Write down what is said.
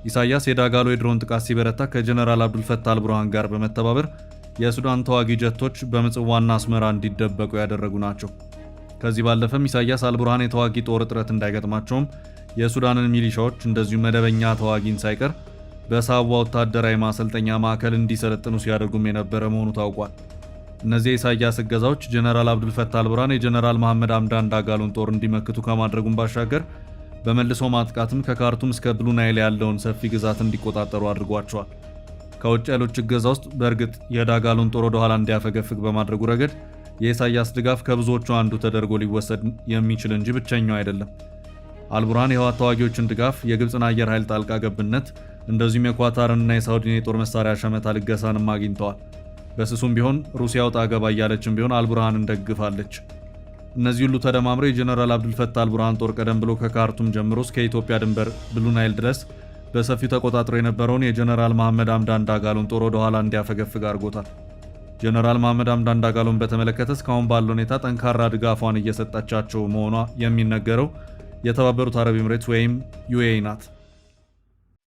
ኢሳያስ የዳጋሎ የድሮን ጥቃት ሲበረታ ከጀነራል አብዱልፈታህ አልቡርሃን ጋር በመተባበር የሱዳን ተዋጊ ጀቶች በምጽዋና አስመራ እንዲደበቁ ያደረጉ ናቸው። ከዚህ ባለፈም ኢሳያስ አልቡርሃን የተዋጊ ጦር እጥረት እንዳይገጥማቸውም የሱዳንን ሚሊሻዎች እንደዚሁ መደበኛ ተዋጊን ሳይቀር በሳዋ ወታደራዊ ማሰልጠኛ ማዕከል እንዲሰለጥኑ ሲያደርጉም የነበረ መሆኑ ታውቋል። እነዚህ የኢሳያስ እገዛዎች ጀነራል አብዱልፈታህ አልቡርሃን የጀነራል መሐመድ ሐምዳን ዳጋሎን ጦር እንዲመክቱ ከማድረጉም ባሻገር በመልሶ ማጥቃትም ከካርቱም እስከ ብሉ ናይል ያለውን ሰፊ ግዛት እንዲቆጣጠሩ አድርጓቸዋል። ከውጭ ኃይሎች እገዛ ውስጥ በእርግጥ የዳጋሎን ጦር ወደ ኋላ እንዲያፈገፍግ በማድረጉ ረገድ የኢሳያስ ድጋፍ ከብዙዎቹ አንዱ ተደርጎ ሊወሰድ የሚችል እንጂ ብቸኛው አይደለም። አልቡርሃን የህወሓት ተዋጊዎችን ድጋፍ፣ የግብፅን አየር ኃይል ጣልቃ ገብነት እንደዚሁም የኳታርንና የሳውዲን የጦር መሳሪያ ሸመታ ልገሳንም አግኝተዋል። በስሱም ቢሆን ሩሲያ ውጣ ገባ እያለችም ቢሆን አልቡርሃንን ደግፋለች። እነዚህ ሁሉ ተደማምረው የጀነራል አብዱልፈታህ አልቡርሃን ጦር ቀደም ብሎ ከካርቱም ጀምሮ እስከ ኢትዮጵያ ድንበር ብሉ ናይል ድረስ በሰፊው ተቆጣጥሮ የነበረውን የጀነራል መሐመድ ሐምዳን ዳጋሎን ጦር ወደ ኋላ እንዲያፈገፍግ አድርጎታል። ጀነራል መሐመድ ሐምዳን ዳጋሎን በተመለከተ እስካሁን ባለው ሁኔታ ጠንካራ ድጋፏን እየሰጠቻቸው መሆኗ የሚነገረው የተባበሩት አረብ ኤምሬትስ ወይም UAE ናት።